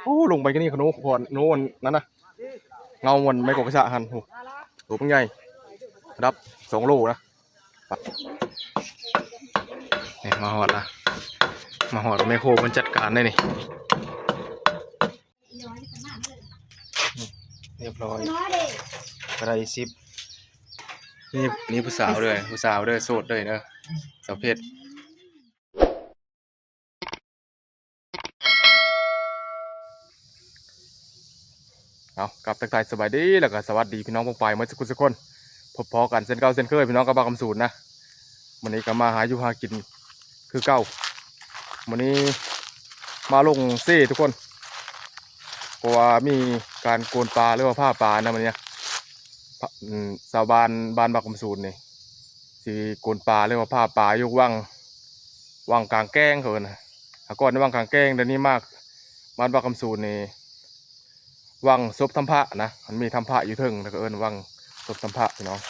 ໂອ້ ລົງໄປກໍນີ້ຂະໂນ ຂອນໂນອັນນັ້ນນະ ເງົາມັນໄມ້ກອກກະຊະຫັ້ນ. ໂອ້ ໂຕບັກໃຫຍ່ ລະດັບສອງໂລນະ. ນີ້ມາຮອດລະ ມາຮອດແມ່ໂຄເພິ່ນຈັດການໄດ້ນີ້. ຮຽບຮ້ອຍ ກະໄດ້ສິບ. ນີ້ ນີ້ຜູ້ສາວເດີ ຜູ້ສາວເດີ ໂສດເດີເດີ ສາວເພັດ. ເອົາ ກັບທັກທາຍສະບາຍດີ ແລ້ວກໍສະຫວັດດີພີ່ນ້ອງປ້ອງປາຍໝົດສຸກຄົນ ພົບພໍ້ກັນເຊັ່ນເກົ່າເຊັ່ນເຄີຍ ພີ່ນ້ອງກັບບ່າວຄຳສູນນະ. ມື້ນີ້ກໍມາຫາຢູ່ຫາກິນຄືເກົ່າ. ມື້ນີ້ມາລົງເຊທຸກຄົນ ເພາະວ່າມີການໂກນປາ ຫຼືວ່າຜ່າປານະມື້ນີ້ນະ. ພະ ອືມ ຊາວບ້ານບ້ານບັກຄຳສູນນີ້ ຊິໂກນປາ ຫຼືວ່າຜ່າປາຢູ່ວັງ ວັງກາງແກ້ງເຂົາເອີ້ນນະ. ຫາກ່ອນວັງກາງແກ້ງ ດຽວນີ້ມາບ້ານບັກຄຳສູນນີ້ ວັງສົບທຳພະນະ ມັນມີທຳພະຢູ່ເທິງ ແລ້ວກໍເອີ້ນວັງສົບທຳພະ ພີ່ນ້ອງ.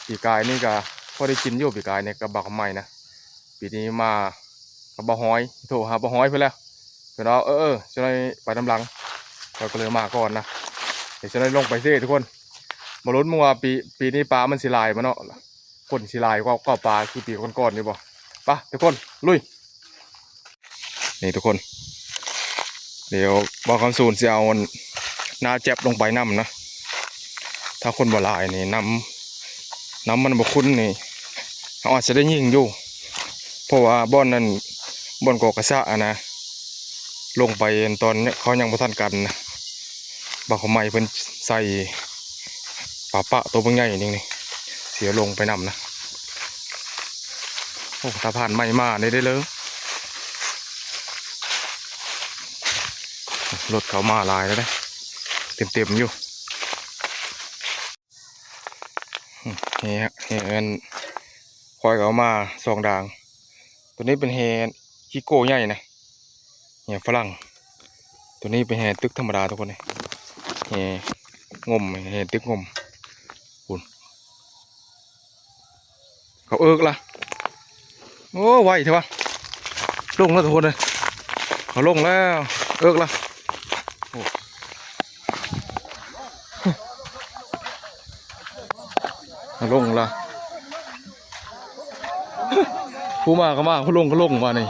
ປີກາຍນີ້ກໍພໍໄດ້ກິນຢູ່ ປີກາຍນີ້ກັບບັກຄຳໃໝ່ນະ. ປີນີ້ມາກັບບ່າວຮອຍ ໂທຫາບ່າວຮອຍເພິ່ນແລ້ວ ເພິ່ນວ່າ ເອີ ເອີ ຈັກໜ້ອຍໄປນຳຫຼັງ ຂ້ອຍກໍເລີຍມາກ່ອນນະ. ດຽວຈັກໜ້ອຍລົງໄປເຊທຸກຄົນ ມາລຸ້ນເບິ່ງວ່າປີ ປີນີ້ປາມັນຊິຫຼາຍບໍ່ເນາະ ຝົນຊິຫຼາຍກວ່າ ກວ່າປາຄືປີກ່ອນໆຢູ່ບໍ່. ໄປທຸກຄົນ ລຸຍ. ນີ້ທຸກຄົນ ດຽວບ່າວຄຳສູນຊິເອົາອັນ ໜ້າແຈັບລົງໄປນຳນະ. ຖ້າຄົນບໍ່ຫຼາຍນີ້ ນ້ຳ ນ້ຳມັນບໍ່ຂຸ້ນນີ້ ເຮົາອາດຈະໄດ້ຍິງຢູ່ ເພາະວ່າບ່ອນນັ້ນ ບ່ອນກອກກະຊະຫັ້ນນະ ລົງໄປຕອນເຂົາຍັງບໍ່ທັນກັນນະ ບ່າວຄຳໃໝ່ເພິ່ນໃສ່ປາປະໂຕບັກໃຫຍ່ໜຶ່ງນີ້ ຊິເອົາລົງໄປນຳນະ. ໂອ້ ຕາຜ່ານໃໝ່ມາເດ້ເລີ ລົດເຂົາມາຫຼາຍແລ້ວເດ້ ເຕັມໆຢູ່. ແຫ່ ແຫ່ອັນ ຂ້ອຍກໍເອົາມາສອງດາງ ໂຕນີ້ເປັນແຫ່ຂີ້ໂກ້ໃຫຍ່ນະ ແຫ່ຝຣັ່ງ. ໂຕນີ້ເປັນແຫ່ຕຶກທຳມະດາທຸກຄົນເອີຍ ແຫ່ງົມ ແຫ່ຕຶກງົມ ພຸ້ນ ເຂົາເອິກລະ. ໂອ້ ໄວແທ້ວະ ລົງແລ້ວທຸກຄົນເອີຍ ເຂົາລົງແລ້ວ ເອິກລະ. ໂອ້ ເຂົາລົງລະ ຜູ້ມາກໍມາ ຜູ້ລົງກໍລົງບາດນີ້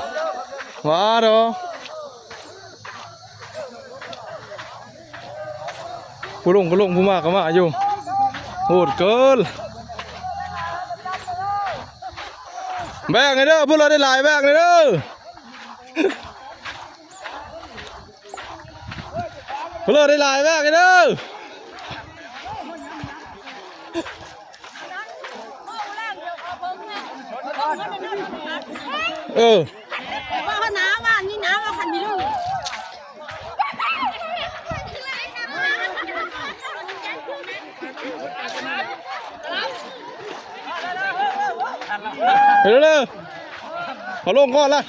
ຫວາດອ. ຜູ້ລົງກໍລົງ ຜູ້ມາກໍມາຢູ່ ໂຫດເກີນ. ແບກໃຫ້ເດີ ຜູ້ເລີດໄດ້ຫຼາຍແບກໃຫ້ເດີ ຜູ້ເລີດໄດ້ຫຼາຍແບກໃຫ້ເດີ. ເອີ ວ່າໜາວວ່ານີ້ໜາວວ່າຄັນມີລູກ ເຮັດເດີ ເອົາລົງກ່ອນລະ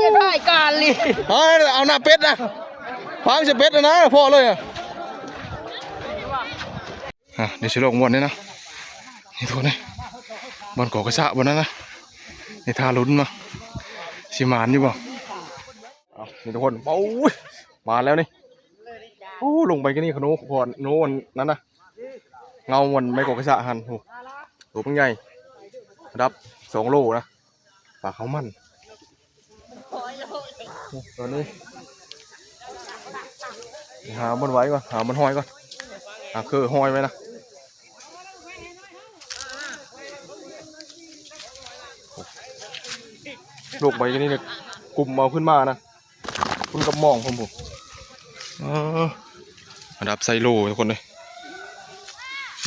ຈະຖ່າຍການລີ ເອົາ ເອົາໜ້າເປັດນະ ຟັງຈະເປັດນະ ພໍເລີຍອະ. ອ່ະ ດຽວຊິລົງບ່ອນນີ້ນະ ນີ້ທຸກຄົນເອີຍ ບ່ອນກອກກະຊະບ່ອນນັ້ນນະ ນີ້ຖ້າລຸ້ນເນາະ ຊິໝານຢູ່ບໍ່. ເອົາ ນີ້ທຸກຄົນ ໂອ້ຍ ມາແລ້ວນີ້ ໂອ້ ລົງໄປກໍນີ້ຂະໂນ ຂອນໂນອັນນັ້ນນະ ເງົາມັນໄມ້ກອກກະຊະຫັ້ນ ໂອ້ ໂຕບັກໃຫຍ່ ລະດັບສອງໂລນະ ປາເຂົ້າມັນ. ໂອ້ ຕອນນີ້ຫາບ່ອນໄວ້ກ່ອນ ຫາບ່ອນຫ້ອຍກ່ອນ ຫາເຄີຫ້ອຍໄວ້ນະ ໂລກໃບນີ້ ກຸມເອົາຂຶ້ນມານະ ຄຸນກັບມອງພຸ້ນ ເອີ ລະດັບໃສ່ໂລທຸກຄົນເອີຍ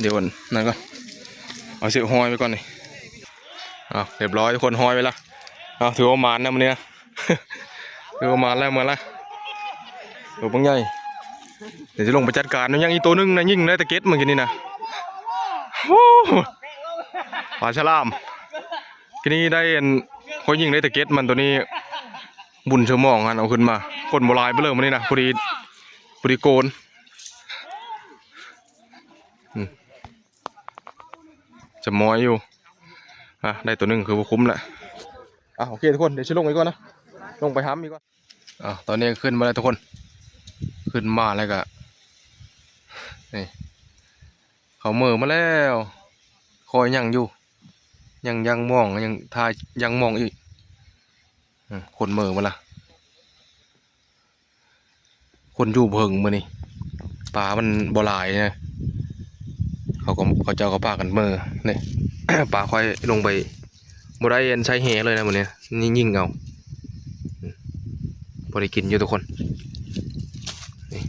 ດຽວອັນນັ້ນກ່ອນ ເອົາເຊືອກຫ້ອຍໄວ້ກ່ອນນີ້. ອ້າວ ຮຽບຮ້ອຍ ທຸກຄົນ ຫ້ອຍໄວ້ລະ. ອ້າວ ຖືວ່າໝານນະມື້ນີ້ນະ ຖືວ່າໝານແລ້ວມື້ລະ ໂຕບັກໃຫຍ່. ດຽວຈະລົງໄປຈັດການ ຍັງອີກໂຕໜຶ່ງນະ ຍິງໄດ້ຕະເກັດມື້ກີ້ນີ້ນະ ໂອ້ ປາສະຫຼາມ. ກີ້ນີ້ໄດ້ອັນ ຂ້ອຍຍິງໄດ້ຕະເກັດມັນໂຕນີ້ ບຸນສະໝອງຫັ້ນເອົາຂຶ້ນມາ. ຄົນບໍ່ຫຼາຍປານໃດມື້ນີ້ນະ ພໍດີ ພໍດີໂກນ ອືມ ຈະມອຍຢູ່. ອ່ະ ໄດ້ໂຕໜຶ່ງຄືບໍ່ຄຸ້ມລະ. ອ່ະ ໂອເຄທຸກຄົນ ດຽວຊິລົງໄປກ່ອນນະ ລົງໄປຫາມີກ່ອນ. ອ້າວ ຕອນນີ້ກໍຂຶ້ນມາແລ້ວທຸກຄົນ ຂຶ້ນມາແລ້ວກໍ ນີ້ ເຂົາເມີມາແລ້ວ ຄອຍຍັງຢູ່ ຍັງ ຍັງມອງ ຍັງຖ້າຍັງມອງອີກ ອືມ ຄົນເມີມາລະ ຄົນຢູ່ບໍ່ເຖິງມື້ນີ້ ປາມັນບໍ່ຫຼາຍນະ ເຂົາກໍ ເຂົາເຈົ້າກໍພາກັນເມີ ນີ້ ປາຂ້ອຍລົງໄປ ບໍ່ໄດ້ອັນໃຊ້ແຫເລີຍນະມື້ນີ້ ນີ້ຍິງເອົາ ພໍໄດ້ກິນຢູ່ທຸກຄົນ ນີ້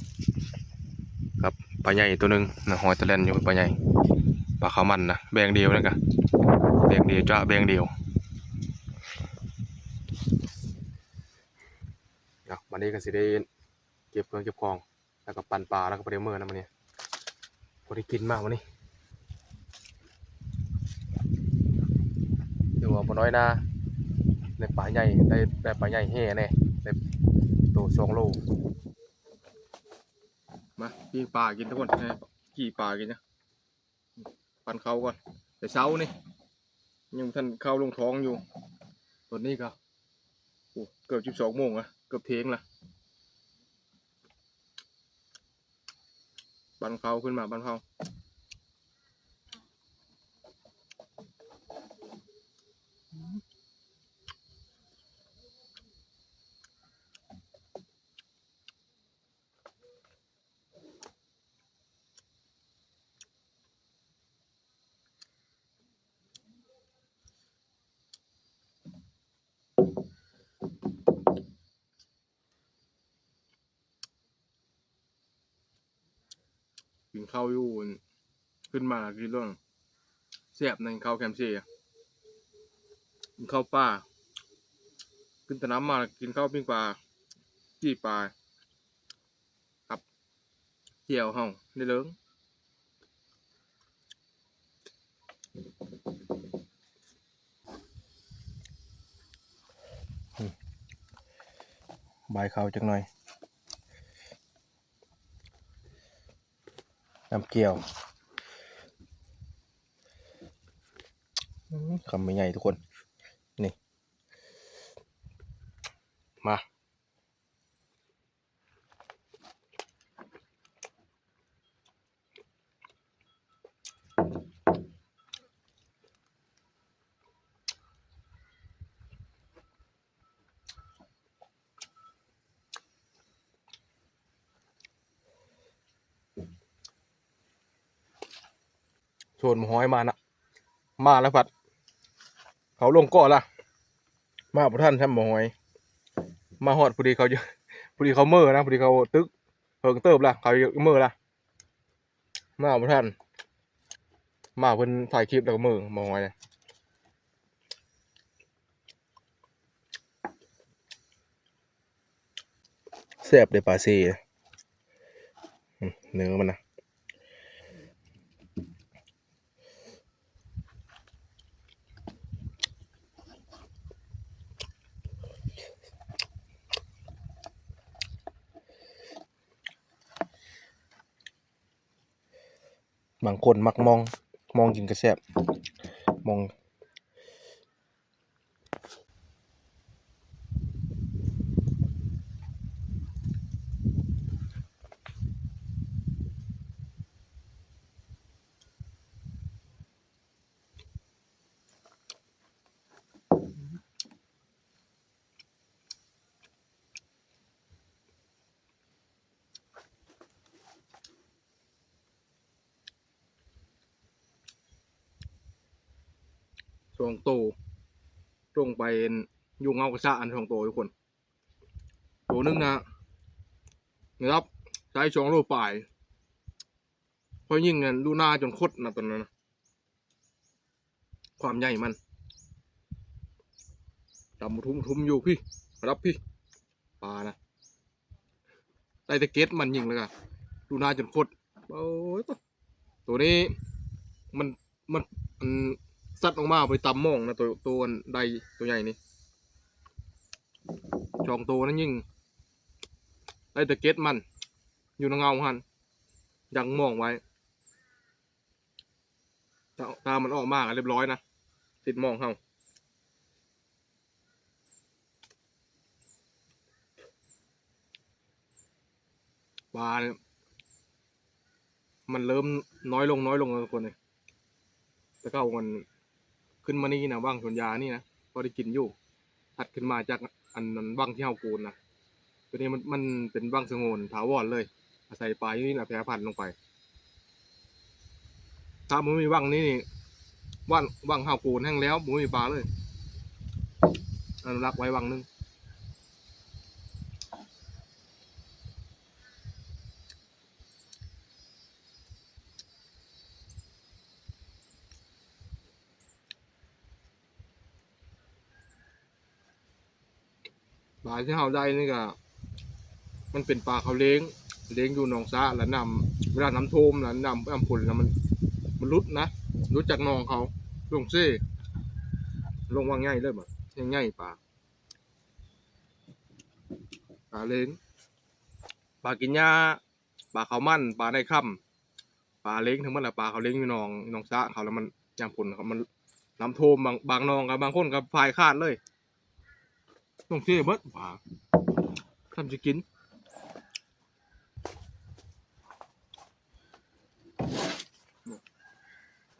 ກັບປາໃຫຍ່ໂຕໜຶ່ງນະ ຫອຍຕະແລ່ນຢູ່ ປາໃຫຍ່ ປາຂາວມັນນະ ແບ່ງດຽວນັ້ນກະ ແບ່ງດຽວ ຈະແບ່ງດຽວ. ເອົາ ບາດນີ້ກໍຊິໄດ້ເກັບເຄື່ອງເກັບຂອງ ແລ້ວກໍປັ່ນປາ ແລ້ວກໍບໍ່ໄດ້ເມືອນຳບາດນີ້ ບໍ່ໄດ້ກິນມາບາດນີ້ ຖືວ່າບໍ່ນ້ອຍໜ້າ ໄດ້ປາໃຫຍ່ ໄດ້ ໄດ້ປາໃຫຍ່ແຫ່ແດ່ ໄດ້ໂຕສອງໂລ ມາ ປີ້ງປາກິນທຸກຄົນ ແນ່ ຈີ່ປາກິນນະ. ປັ້ນເຂົ້າກ່ອນ ແຕ່ເຊົ້ານີ້ ຍັງບໍ່ທັນເຂົ້າລົງທ້ອງຢູ່ ຕອນນີ້ກໍ ໂອ້ ເກືອບສິບສອງໂມງລະ ເກືອບທ່ຽງລະ ປັ້ນເຂົ້າຂຶ້ນມາ ປັ້ນເຂົ້າ. ກິນເຂົ້າຢູ່ ຂຶ້ນມາກິນໂລດ ແຊບນະ ກິນເຂົ້າແຄມເຊ ກິນເຂົ້າປ່າ ຂຶ້ນຕະໜ່ຳມາກິນເຂົ້າປີ້ງປາ ຈີ່ປາ ກັບແຈ່ວເຮົາໄດ້ເລີງ ບາຍເຂົ້າຈັກໜ່ອຍ ນ້ຳແຈ່ວ ອືມ ຄຳໃຫຍ່ໆ ທຸກຄົນ ນີ້ ມາ. ໂຊນໝໍຫອຍມານະ ມາແລ້ວພັດ ເຂົາລົງເກາະລະ ມາບໍ່ທັນຊ້ຳໝໍຫອຍ ມາຮອດພໍດີເຂົາ ພໍດີເຂົາເມີນະ ພໍດີເຂົາຕຶກ ເຫິງເຕີບລະ ເຂົາເມີລະ ມາບໍ່ທັນ ມາເພິ່ນຖ່າຍຄລິບແລ້ວກໍເມີໝໍຫອຍນະ. ແຊບເດ້ປາເຊ ອືມ ເນື້ອມັນນະ ບາງຄົນມັກມອງ ມອງກິນກໍແຊບ ມອງ. ສອງໂຕ ລົງໄປຢູ່ເຫງົາກະຊະ ອັນສອງໂຕທຸກຄົນ ໂຕໜຶ່ງນະ ລະດັບໄຊສອງໂລປາຍ ຂ້ອຍຍິງນັ້ນລູນາຈົນຄົດນະ ຕອນນັ້ນນະ ຄວາມໃຫຍ່ມັນ ດຳທຸ່ມໆຢູ່ພີ້ ລະດັບພີ້ ປານະ ໄດ້ແຕ່ເກັດມັນຍິງ ແລ້ວກະລູນາຈົນຄົດ ໂອ້ຍ ໂຕນີ້ມັນ ມັນ ອັນ ສັດອອກມາໄປຕຳມອງນະ ໂຕ ໂຕອັນໃດ ໂຕໃຫຍ່ນີ້ ສອງໂຕນັ້ນຍິງ ໄດ້ແຕ່ເກັດມັນ ຢູ່ໃນເຫງົາຫັ້ນ ຍັງມອງໄວ້ ຖ້າ ຖ້າມັນອອກມາກໍລຽບຮ້ອຍນະ ຕິດມອງເຮົາ. ປານີ້ ມັນເລີ່ມນ້ອຍລົງ ນ້ອຍລົງແລ້ວທຸກຄົນເອີຍ. ແຕ່ເກົ່າມັນຂຶ້ນມານີ້ນະ ວັງສວນຢານີ້ນະ ພໍໄດ້ກິນຢູ່ ຖັດຂຶ້ນມາຈາກອັນ ອັນວັງທີ່ເຮົາໂກນນະ. ໂຕນີ້ມັນ ມັນເປັນວັງສະຫງວນຖາວອນເລີຍ ອາໄສປາຢູ່ນີ້ລະແຜ່ພັນລົງໄປ. ຖ້າບໍ່ມີວັງນີ້ ວັງ ວັງເຮົາໂກນແຮງແລ້ວ ບໍ່ມີປາເລີຍ ອະນຸລັກໄວ້ວັງໜຶ່ງ. ປາທີ່ເຮົາໄດ້ນີ້ກະ ມັນເປັນປາເຂົາລ້ຽງ ລ້ຽງຢູ່ໜອງສະ ລະນ້ຳ ເວລານ້ຳຖ້ວມ ລະນ້ຳ ນ້ຳຝົນລະມັນ ມັນຫຼຸດນະ ຫຼຸດຈາກໜອງເຂົາ ລົງເຊ ລົງວັງໃຫຍ່ເລີຍ ບາດໃຫຍ່ໆ ປາ ປາເລ້ງ ປາກິນຫຍ້າ ປາເຂົ້າມັນ ປາໄນຄຳ ປາເລ້ງທັງໝົດລະ ປາເຂົາລ້ຽງຢູ່ໜອງ ໜອງສະເຂົາລະ ມັນຍາມຝົນເຂົາ ມັນນ້ຳຖ້ວມ ບາງ ບາງໜອງກະ ບາງຄົນກະພາຍຂາດເລີຍ ຕ້ອງເຊເບິດປາ ຊ່ຳຊິກິນ.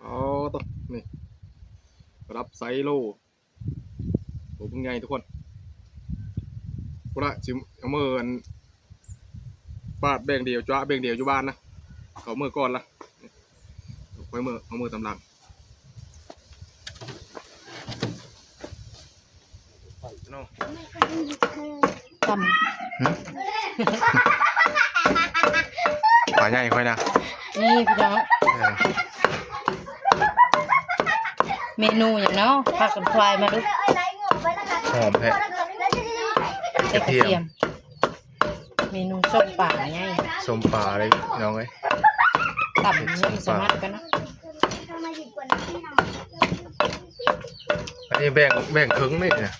ອໍ ໂຕ ນີ້ ລະດັບໄຊໂລ ໂຕບັກໃຫຍ່ທຸກຄົນ ພຸ້ນລະ ຊິເອົາມືອັນ ປາດແບ່ງດຽວ ຈ້ວະແບ່ງດຽວຢູ່ບ້ານນະ ເຂົາເມືອກ່ອນລະ ຂ້ອຍເມືອ ເອົາມືຕາມຫຼັງ. ຕຳ ຫຶ? ປາໃຫຍ່ຂ້ອຍນະ ນີ້ພີ່ນ້ອງ ເອີ ເມນູຫຍັງເນາະ ພາກັນຄວາຍມາດູ ຫອມແທ້ ໃສ່ກະທຽມ ກະທຽມ. ເມນູສົ້ມປາໃຫຍ່ ສົ້ມປາເລີຍພີ່ນ້ອງເອີຍ ຕຳ ເຮັດສົ້ມປາ ໃສ່ມັດກັນເນາະ. ອັນນີ້ແບ່ງ ແບ່ງເຄິ່ງນີ້ນະ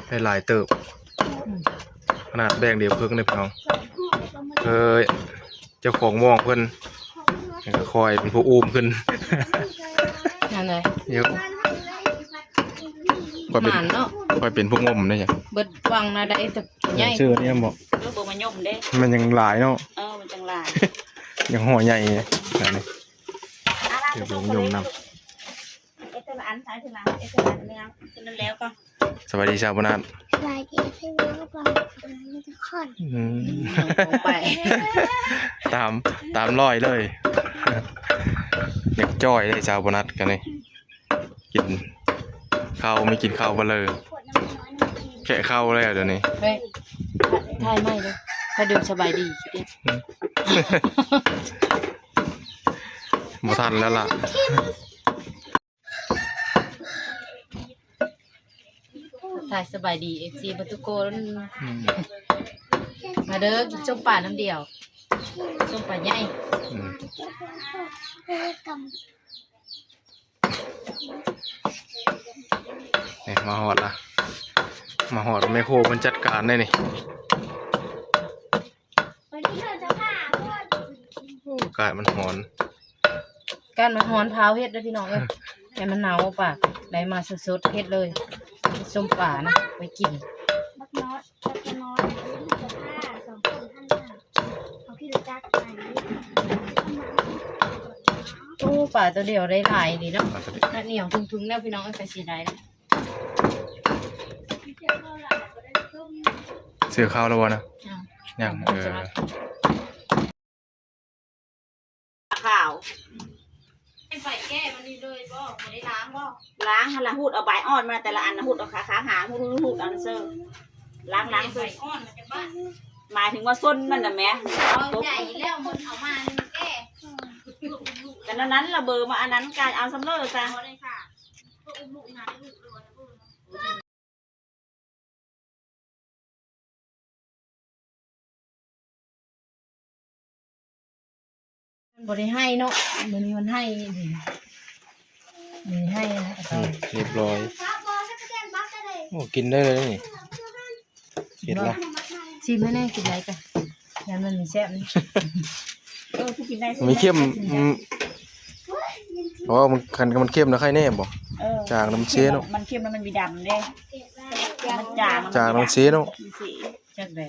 ໄດ້ຫຼາຍເຕີບ ອືມ ຂະໜາດແບ່ງດຽວເຄິ່ງນີ້ພີ່ນ້ອງ ເອີ ເຈົ້າຂອງໝ້ອງເພິ່ນ ແລ້ວກະຂ້ອຍເປັນຜູ້ອູ້ມຂຶ້ນ ນັ້ນແຫຼະ ຢູ່ ຂ້ອຍເປັນ ໝານເນາະ ຂ້ອຍເປັນຜູ້ງົມເດ້ ເບິດວັງນະ ໄດ້ແຕ່ໃຫຍ່ ຊື່ນີ້ບໍ ເອີ ບໍ່ມາຍົມເດ້ ມັນຍັງຫຼາຍເນາະ ເອີ ມັນຈັ່ງຫຼາຍ ຍັງຫໍ່ໃຫຍ່ ອັນນີ້ ເອີ ບໍ່ມາຍົມນຳ. ເຮັດເທື່ອລະອັນ ໃສ່ເທື່ອລະອັນ ເຮັດເທື່ອລະອັນ ເຮັດນັ້ນແລ້ວກໍ ສະບາຍດີຊາວໂບນັດ ສະບາຍດີພີ່ນ້ອງທຸກຄົນ ອືມ ລົງໄປ ຕາມ ຕາມລອຍເລີຍ ຍັງຈ່ອຍເລີຍຊາວໂບນັດກັນນີ້ ກິນເຂົ້າ ມີກິນເຂົ້າບໍ່ເລີຍ ແຄະເຂົ້າແລ້ວດຽວນີ້ ເຮີ້ຍ ຖ່າຍໃໝ່ເດີ ຖ້າເດີນສະບາຍດີ ບໍ່ທັນແລ້ວລະ. ທັກທາຍສະບາຍດີ ເອັຟຊີ ເບິດທຸກຄົນ ອືມ ມາເດີ ກິນສົ້ມປານ້ຳດຽວ ສົ້ມປາໃຫຍ່ ອືມ ນີ້ ມາຮອດລະ ມາຮອດແມ່ຄົວເພິ່ນຈັດການໄດ້ນີ້. ໂອ້ ອາກາດມັນຮ້ອນ ອາກາດມັນຮ້ອນ ພ້າວເຮັດເດີພີ່ນ້ອງເອີຍ ໃຫ້ມັນໜາວປາກ ໄດ້ມາສົດໆ ເຮັດເລີຍ ສົ້ມປານະ ໄວ້ກິນ ບັກນ້ອຍ ບັກນ້ອຍ ສອງຄົນຫັ້ນນະ ເຂົາຂີ່ລົດຈັກໄປ ໂອ້ ປາໂຕດຽວໄດ້ຫຼາຍດີເນາະ ປາໂຕດຽວ ໜຽວທຸງໆ ແລ້ວພີ່ນ້ອງເອີຍ ກະຊິໄດ້ ຊື້ເຂົ້າແລ້ວບໍ່ນະ? ຍັງ ຍັງ ເອີ ຂາວ ເປັນໃບແກ້ມັນນີ້ເລີຍບໍ່? ບໍ່ໄດ້ລ້າງບໍ່? ລ້າງຫັ້ນລະ ຮູດເອົາໃບອ່ອນມັນ ແຕ່ລະອັນນະ ຮູດເອົາຂາຂາຫາງ ຮູດ ຮູດ ຮູດເອົາເຊີ ລ້າງ ລ້າງເຊີ ໃບອ່ອນມັນຈະບາດ ໝາຍເຖິງວ່າສົ້ນມັນນະແມ ເອົາໃຫຍ່ແລ້ວມັນເອົາມານີ້ມັນແກ່ ກະນັ້ນລະ ເບີມາອັນນັ້ນກະເອົາສ່ຳເລີຊະ. ມັນບໍ່ໄດ້ໄຫ້ເນາະ ມື້ນີ້ມັນໄຫ້ ນີ້ໄຫ້ນະ ອືມ ຮຽບຮ້ອຍ ໂອ້ ກິນໄດ້ເລີຍນີ້ ເຮັດລະ ຊີມໃຫ້ແດ່ ກິນໄດ້ກະ ຢ້ານມັນມີແຊບ ເອີ ຜູ້ກິນໄດ້ ມີເຄັມ ອືມ ອໍ ມັນ ຄັນມັນເຄັມນະ ໄຄແນ່ບໍ? ເອີ ຈາງນຳເຊເນາະ ມັນເຄັມແລ້ວມັນມີດຳເດ້ ມັນຈາງ ຈາງນຳເຊເນາະ ມັນເຊ ຈັກແດ່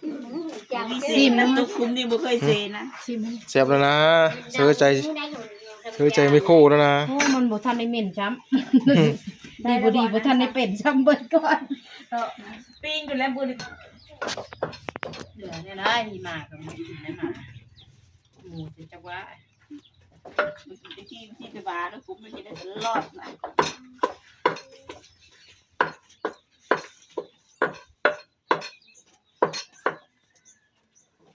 ອືມ ແກ ຊີມນຳ ຕຸກຄຸມນີ້ບໍ່ເຄີຍເຊນະ. ຊີມ ແຊບແລ້ວນະ ເຊີໃຈ ເຊີໃຈໄມໂຄແລ້ວນະ. ໂອ້ ມັນບໍ່ທັນໄດ້ເໝັນຊ້ຳ ດີບໍ່ດີບໍ່ທັນໄດ້ເປັນຊ້ຳ ເບິ່ງກ່ອນ. ປີ້ງຢູ່ແລ້ວມື້ນີ້ ເຫຼືອແນວໃດ ທີ່ມາກໍບໍ່ກິນໄດ້ມາ ໝູຈັກວ່າ ມັນກິນແຕ່ທີ່ ທີ່ແຕ່ວ່າ ແລ້ວກຸມມັນກິນໄດ້ຕະຫຼອດນະ.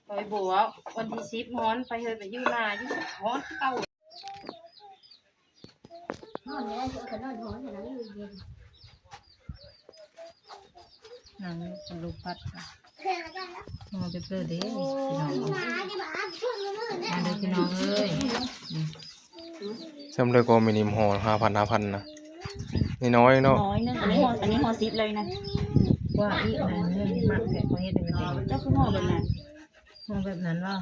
ຂ້ອຍບໍ່ເວົ້າ ວັນທີສິບຮ້ອນ ໄປເຮີດໄປຢູ່ນາຢູ່ ຮ້ອນຄືເກົ່າ. ນັ່ງຢູ່ກັບລູກປັດ ຫໍ່ເປັບເປີເດ້ພີ່ນ້ອງ ມາເດີພີ່ນ້ອງເອີຍ. ສ່ຳເລີກວ່າມິນິມຫໍ່ ຫ້າພັນ ຫ້າພັນນະ ນ້ອຍໆເນາະ. ນ້ອຍໜຶ່ງ ອັນນີ້ຫໍ່ ອັນນີ້ຫໍ່ສິບເລີຍນະ. ກວ່າອີກນະ ມັກແທ້ ເຂົາເຮັດໃຫ້ມັນເອງ. ເຈົ້າຄືຫໍ່ແບບນັ້ນ? ຫໍ່ແບບນັ້ນບໍ່?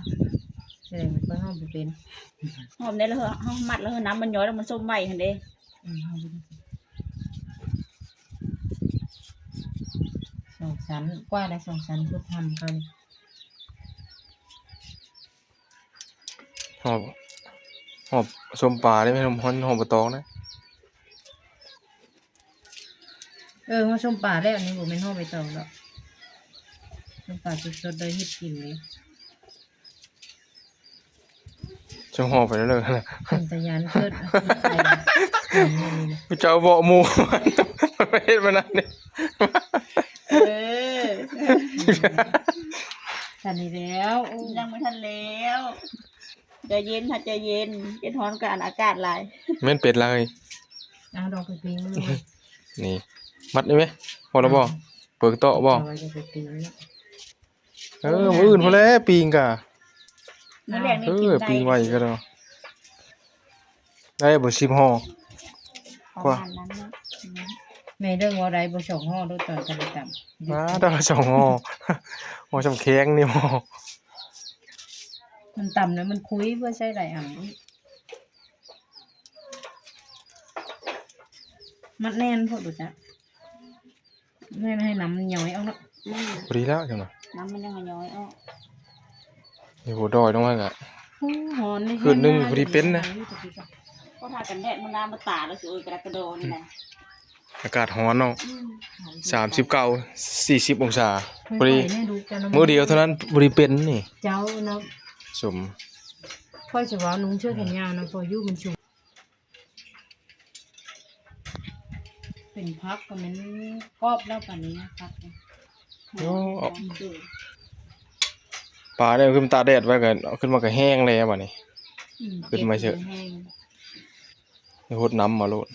ແສດງວ່າເຮົາບໍ່ເປັນ. ຫໍ່ໄດ້ແລ້ວ ເຮົາມັດແລ້ວ ນ້ຳມັນຍ້ອຍແລ້ວ ມັນສົ້ມໄວຫັ້ນເດ້. ອືມ ສອງຊັ້ນກວ່າໄດ້ ສອງຊັ້ນຄືທຳເຂົານີ້. ຫໍ່ ຫໍ່ສົ້ມປາເດ້ ແມ່ນຫໍ່ ຫໍ່ໃບຕອງນະ. ເອີ ຫໍ່ສົ້ມປາແລ້ວ ອັນນີ້ບໍ່ແມ່ນຫໍ່ໃບຕອງດອກ ສົ້ມປາສົດໆ ໄດ້ເຮັດກິນເດ້. ຈັ່ງຫໍ່ໄປເລີຍ ເປັນຕາຢ້ານເກີດ ຜູ້ເຈົ້າເບາະໝູ່ ໄປເຮັດມານັ້ນເດ້. ເອີ ທັນນີ້ແລ້ວ ໂອ້ ຍັງບໍ່ທັນແລ້ວ ໃຈເຢັນ ໃຈເຢັນ ເປັນຮ້ອນກັບອັນອາກາດຫຼາຍ ແມ່ນເປັດລະເຮີ້ຍ. ເອົາດອກໄປປີ້ງ ນີ້ ມັດໄດ້ໄໝ? ພໍແລ້ວບໍ່? ອືມ ເປີກເຕາະບໍ່? ເອົາໄວ້ຈະໄປປີ້ງເນາະ. ເອີ ມື້ອື່ນພຸ້ນແຫຼະປີ້ງກະ ມື້ແລງນີ້ ເອີ ປີ້ງໄວກະດອກ. ໄດ້ບໍ່ ສິບຫໍ່ ປະມານນັ້ນເນາະ. ແມ່ເດີ້ ເວົ້າໄດ້ບໍ່ ສອງຫໍ່ໂລດ ຕອນກັນໄດ້ຕຳ ມາແຕ່ສອງຫໍ່ ບໍ່ສຳແຂງນີ້ບໍ່. ມັນຕຳແລ້ວມັນຄຸຍ ເພື່ອໃຊ້ຫຼາຍອັນ. ມັດແໜ້ນໂພດບໍ່ຈັກ ແມ່ນໃຫ້ນ້ຳມັນຍ້ອຍອອກເນາະ. ອືມ ພໍດີແລ້ວຈັ່ງນະ ນ້ຳມັນຍັງຍ້ອຍອອກ. ນີ້ໂຫ ດອຍລົງມາກະ ໂອ້ ຮ້ອນເດ້ ຄືນໜຶ່ງພໍດີເປັນນະ. ກໍຖ້າກັນແດດມື້ໜ້າມາຕາແລ້ວຊິ ໂອ້ຍ ກະດາກະດໍນີ້ນະ. ອາກາດຮ້ອນເນາະ. ອືມ ສາມສິບເກົ້າ ສີ່ສິບອົງສາ ພໍດີ ມື້ດຽວເທົ່ານັ້ນພໍດີເປັນນີ້. ເຈົ້າເນາະ ສົມ ຂ້ອຍຊິວ່ານຸ່ງເສື້ອແຂນຍາວນະ ພໍຢູ່ມັນຊຸມ. ເປັນຜັກກໍແມ່ນກອບແລ້ວປານນີ້ນະ ຜັກ. ໂອ້ ປານີ້ຂຶ້ນຕາກແດດໄວ້ກໍເອົາຂຶ້ນມາກໍແຫ້ງແລ້ວບາດນີ້. ອືມ ຂຶ້ນມາເຊີ ແຫ້ງ ຫົດນ້ຳມາໂລດ.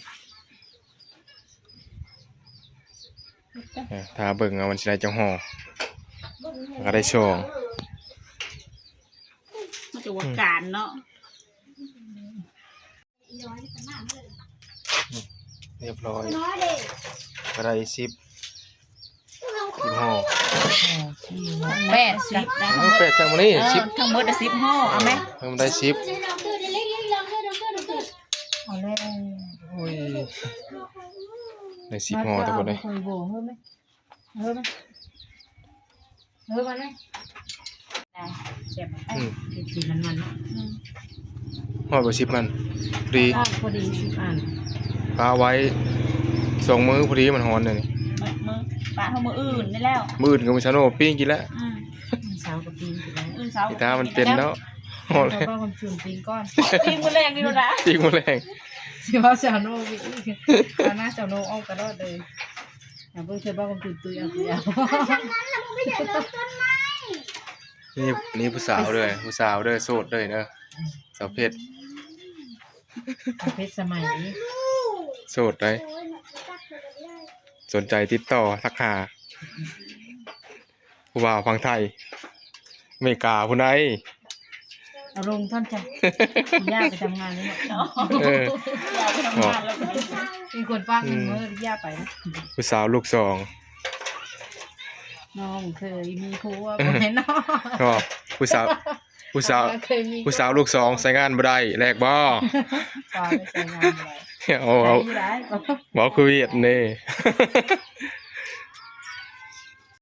ເອີ ຖ້າເບິ່ງວ່າມັນຊິໄດ້ຈັກຫໍ່ ກໍໄດ້ສອງ. ມັນຈະວ່າການເນາະ. ຮຽບຮ້ອຍ ກໍໄດ້ສິບ ສິບຫໍ່. ແປດ ສິບນະ ເອີ ແປດ ທັງໝົດນີ້ ເອີ ສິບ ທັງໝົດສິບຫໍ່ ເອົາໄໝ? ເອີ ມັນໄດ້ສິບ ເອົາແລ້ວ ໂອ້ຍ ໄດ້ສິບຫໍ່ ທັງໝົດນີ້. ເອີ ມາ ເອີ ມາເລີຍ ແຊບ. ອືມ ກິນມັນໆ ເນາະ. ອືມ ຮອດບໍ່ ສິບມັນ ພໍດີ ຮອດພໍດີ ສິບອັນ. ປະໄວ້ສອງມື້ ພໍດີມັນຮ້ອນແນວນີ້. ມື້ ປະເທົ່າມື້ອື່ນນີ້ແລ້ວ ມື້ອື່ນກໍມີຊາໂນປີ້ງກິນແລ້ວ. ອືມ ມື້ເຊົ້າກໍປີ້ງກິນແລ້ວ ມື້ເຊົ້າ ອີຕາມັນເປັນເນາະ. ເຮົາເວົ້າຄວາມຈິງປີ້ງກ່ອນ ປີ້ງມື້ແລງນີ້ໂລດນະ ປີ້ງມື້ແລງ. ຊິເວົ້າຊາໂນອີກ ຕາໜ້າຊາໂນອອກຕະຫຼອດເລີຍ. ເບິ່ງເທື່ອບໍ່ຄຳຈຸນຕຸ້ຍເອົາ ຕຸ້ຍເອົາ. ນີ້ ນີ້ຜູ້ສາວເດີ ຜູ້ສາວເດີ ໂສດເດີເດີ ສາວເພັດ ສາວເພັດສະໄໝ ໂສດເດີ. ສົນໃຈຕິດຕໍ່ທັກຫາຜູ້ບ່າວຝັ່ງໄທ ອາເມລິກາພຸ້ນໃດ. ເອົາລົງທ່ອນຈ້ະ ຢ້າໄປທຳງານແລ້ວເນາະ. ເອີ ຢ້າໄປທຳງານແລ້ວ ມີຄົນຝາກເງິນ ອືມ ມື້ຢ້າໄປ. ຜູ້ສາວລູກສອງ ນ້ອງເຄີຍມີຜົວ ເອີ ບໍ່ແມ່ນເນາະ. ກໍຜູ້ສາວ ຜູ້ສາວ ເຄີຍມີ ຜູ້ສາວລູກສອງໃຊ້ງານບໍ່ໄດ້ ແລກບໍ່? ບໍ່ໄດ້ໃຊ້ງານບໍ່ໄດ້. ເອົາ ໃຊ້ຢູ່ໄດ້ ເວົ້າຄືຫວຽດເດ້.